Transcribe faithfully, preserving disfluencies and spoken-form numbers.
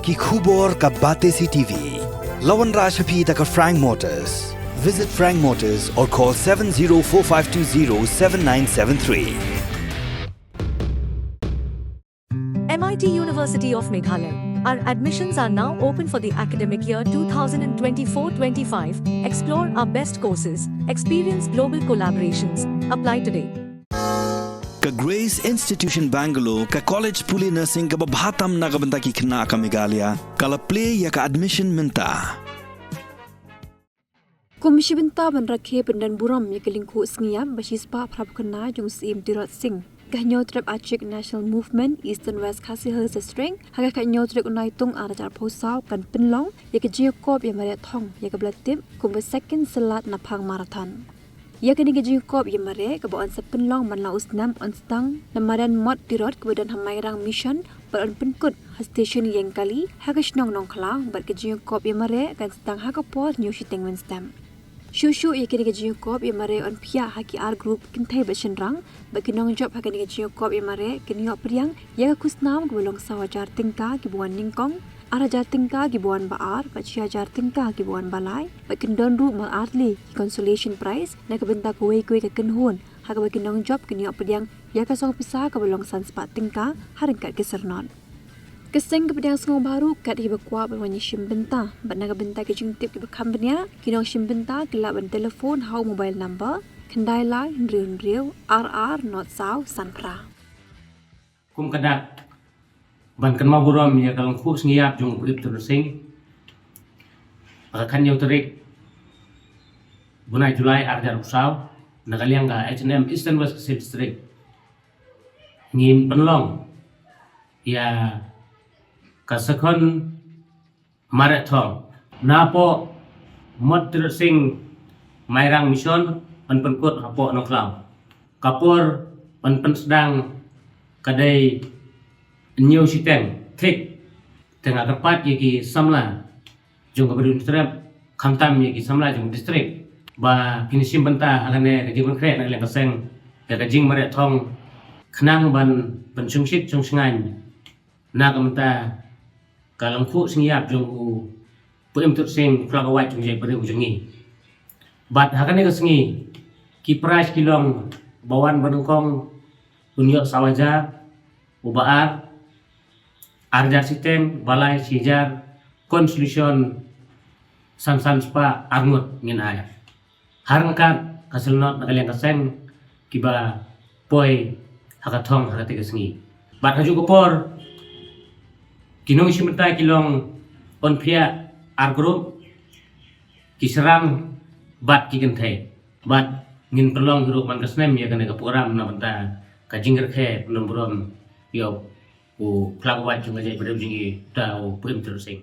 Ki khubor ka Batesi T V. La wanrah sha phi da ka Frank Motors. Visit Frank Motors or call seven zero four five two zero seven nine seven three. M I T University of Meghalaya. Our admissions are now open for the academic year two thousand twenty-four twenty-five. Explore our best courses, experience global collaborations. Apply today. Ka Grace Institution Bangalore, ka college pule nursing kaba bha tam na ka bynta ki khynnah ka Meghalaya, ka la plie ïa ka admission mynta. Kum shi bynta ban rakhe pyndonburom ïa ka lyngkhuh sngi ïap ba shispah phra phew khyndai jong u Syiem Tirot Sing, ka Hynñiewtrep Achik National Movement Eastern West Khasi Hills District ha ka khathynñiew tarik u Naitung arhajar arphew saw kan pynlong ïa ka jingïakop ïamareh thong ïa kaba la tip kum ka Second Silat Naphang Marathon. Ïa kane ka jingïakop ïamareh kaba yn sa pynlong man la u snem yn sdang na madan Mot Tirot kaba don ha Mairang Mission bad yn pynkut ha station Ïengkali ha ka shnong Nongkhlaw bad ka jingïakop ïamareh kan sdang ha ka por hynñiew shiteng mynstep. Shuh shuh ïa kane ka jingïakop ïamareh yn phiah ha ki ar group kynthei bad shynrang bad ki nongjop ha kane ka jingïakop ïamareh kin ïoh pdiang ïa ka khusnam kaba long saw hajar tyngka kiba wan nyngkong, ar hajar tyngka kiba wan ba ar bad shi hajar tyngka kiba wan ba lai bad kin don ruh mar artylli ki consolation prize na ka bynta kawei kawei ka kynhun ha kaba ki nongjop kin ïoh pdiang ïa ka song pisa kaba long san spah tyngka ha ryngkat ki syrnod. Ka seng ka pdiang sngewbha ruh kat hi ba kwah ban wan ïashim bynta bad na ka bynta ki jingtip kiba kham bniah ki nongshim bynta ki lah ban telephone ha u mobile number khyndai lai hynriew hynriew ar ar not saw san phra. Kum ka dak ban kynmaw burom ïa ka lyngkhuh sngi ïap jong u Ip Tirot Sing, ha ka khathynñiew tarik u bnai July arhajar arphew saw na ka liang ka H N M Eastern West Khasi District ngin pynlong ïa ka Second Mareh Thong. Napoh Mot Tirot Sing Mairang Mission yn pynkut hapoh Nongkhlaw. Ka por yn pynsdang ka dei hynñiew shiteng thik. Te nga kyrpad ïa ki samla jong ka Bri Hynñiewtrep khamtam ïa ki samla jong district ba kin shim bynta ha kane ka jingpynkhreh na ka liang ka seng ïa ka jingmareh thong khnang ban pynshongshit shongshngaiñ na ka bynta ka lyngkhuh sngi ïap jong u Pu Im Tirot Sing, u khlawaiwait jong ka jaitbynriew jong ngi. Bad ha kane ka sngi ki prize ki long, ba wan ba nyngkong un ïoh saw hajar, u ba ar ar hajar shiteng, ba lai shi hajar, consolation san san spah arngut ngin ai. Har ngin kat ka sylnot na ka liang ka seng kiba poi ha ka thong ha katei ka sngi. Bad ha kajuh ka por ki nongshim bynta ki long yn phiah ar group, ki shynrang bad ki kynthei. Bad ngin pynlong hi ruh man ka snem ïa kane ka program na bynta ka jingrakhe pyndonburom ïa u khlawaiwait jong ka jaitbynriew jong ngi, uta u Pu Im Tirot Sing.